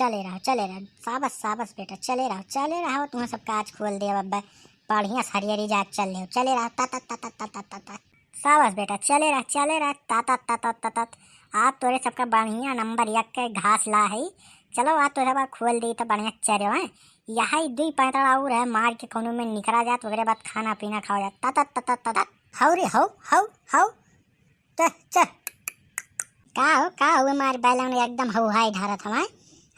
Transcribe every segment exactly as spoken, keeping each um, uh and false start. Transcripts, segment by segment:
चले रहो, चले रहो, शाबाश, शाबाश बेटा, चले रहो, चले रहो, तुम्हें सबका आज खोल देब अब। बढ़िया से हरियरी जाग चल रहे हो, चले रहो, ता, ता, ता। शाबाश बेटा, चले रह, चले रह, ता, ता, ता, ता, ता, ता। आज तोरे सबका बढ़िया नंबर एक के घास ला है। चलो, आज तोरे सबका खोल दी तो बढ़िया चरे हैं। यही दुई पैंतरा और है, मार के कोनो में निकरा जात, ओकरे बाद खाना पीना खावा जात। ता, ता, ता, ता, ता, ता। हौ रे, हौ, हौ, हौ। चल, चल। का हो, का हुए मार बैलन एकदम हौहाई ढारत हवा?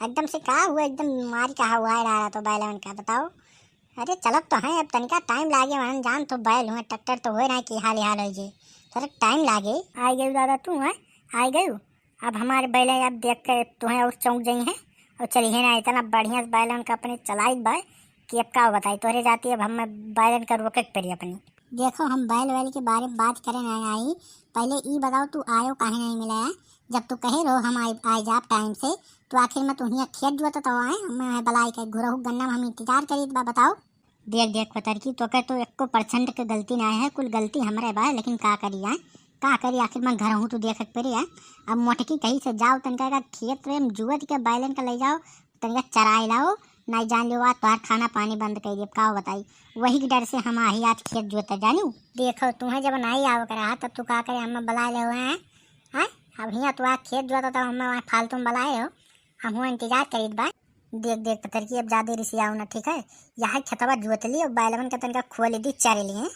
एकदम से का हुआ, एकदम मार के हौहाई ढारत हो बैलन का, बताओ। अरे चलत तो हैं, अब तनिका टाइम लागे, वहन जान तो बैल हुए, ट्रैक्टर तो होए ना कि हाल हाल हो जे, थोड़ा टाइम लागे। आ गए दादा तू, हैं? आ गए। अब हमारे बैल अब देख के तुहें और चौंक जाई हैं और चली है ना, इतना बढ़िया से बैलन का अपने चलाइत बा कि अब का बताई तोहरे जाती। अब हमें बैलन का रोके के पड़ी अपनी। देखो, हम बैल वैल के बारे में बात करे नहीं आई, पहले ई बताओ तू आयो काहे नहीं मिला है? जब तू कहे रहो हम आई, आई जाब टाइम से, तो आखिर में तू हियाँ खेत जोतत हो आए, हमें बलाई के घुरहु गन्ना में हम इंतजार करीत बा, बताओ। देख, देख पतरकी, तोके तो एको परसेंट के गलती ना है, कुल गलती हमरे बा, लेकिन का करी आए, का करी, आखिर में घरहू तो देखे के पड़ी है। अब मोटकी कही से जाओ, तनका का खेत में जुवत के बैलन का ले जाओ, तनका चराए लाओ, नहीं जान लियो आज तोहार खाना पानी बंद कर दिए, का बताई, वही के डर से हम आही आज खेत जोते जानियो। देखो, तुम्हें जब नहीं आवे के रहा, तब तू का करे, हमें बुला ले हुए हैं, हैं? अब हियाँ तू आज खेत जोता, तब हमें वहाँ फालतू में बुलाए हो, हम हुआ इंतजार करीत बा। देख, देख पतरकी, अब ज्यादा रिसियाओ ना, ठीक है? यही खेतवा जोत ली और बैलवन के तनका खोल दी, चरे लिए,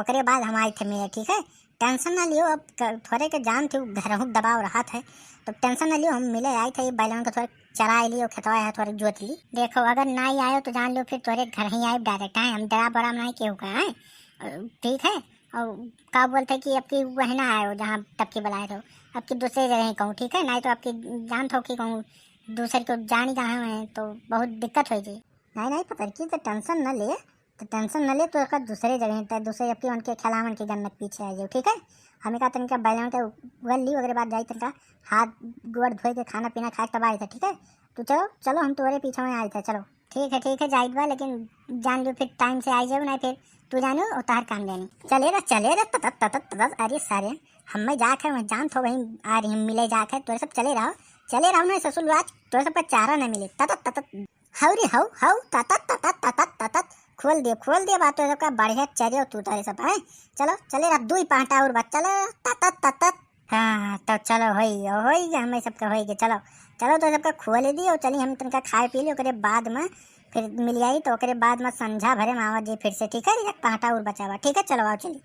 ओकरे बाद हम आई थे मिले, ठीक है? टेंशन ना लियो, अब क-, थोड़े के जान थे, घरहू दबाव रहत है, तो टेंशन ना लियो, हम मिले आई थे, बैलवन के थोड़े चराए लियो, खेतवा है थोड़े जोत ली। देखो, अगर ना ही आयो तो जान लियो, फिर तोरे घर ही आए डायरेक्ट, है, हम डरा बरा नहीं केहू का है, ठीक है? और का बोलते कि अब की वह ना आयो जहाँ टपकी बुलाए रहो, अब की दूसरे जगह ही कहूँ, ठीक है? नहीं तो अब की जान थो कि कहूँ दूसरे को जानी जहाँ है तो बहुत दिक्कत हो जाए। नहीं, नहीं पतरकी, तो टेंशन न ले, तो टेंशन न ले, तो एक दूसरे जगह, तो दूसरे जबकि उनके खेलावन के गन्नत पीछे आ जाओ, ठीक है? हमें का तनिका बैलन के उगल ली, ओकरे बाद जाई तनिका हाथ गोड़ धोए के खाना पीना खाए के तब आई था, ठीक है? तो चलो, चलो, हम तोरे पीछे में आई था, चलो। ठीक है, ठीक है, जाइत बा, लेकिन जान लो फिर टाइम से आई जाओ, नहीं फिर तू जानो और तार काम जानी। चले रह, चले रह, ततत, ततत, ततत, अरे सारे, हमें जाके वहाँ जान थो वहीं आ रही, हम मिले जाके, तोरे सब चले रहो, चले रहो ना ससुर, आज तोरे सब का चारा न मिले, ततत, ततत। हौ रे, हौ, हौ, ततत, ततत, ततत, ततत। खोल दे, खोल दे, बात तो सबका बढ़िया चरियो तू तोरे सब, हैं? चलो, चले रह, दुई पांटा और बा, चलो, ततत, ततत। हाँ, तो चलो, होई गयो, होई गयो, हमें सबका होई गयो, चलो, चलो, तो सबका खोल दी और चली हम तनका खाए पी ली, ओकरे बाद में फिर मिल आई, तो ओकरे बाद में संझा भरे में आवा जी फिर से, ठीक है? एक पांटा और बचावा, ठीक है? चलो, आओ, चली।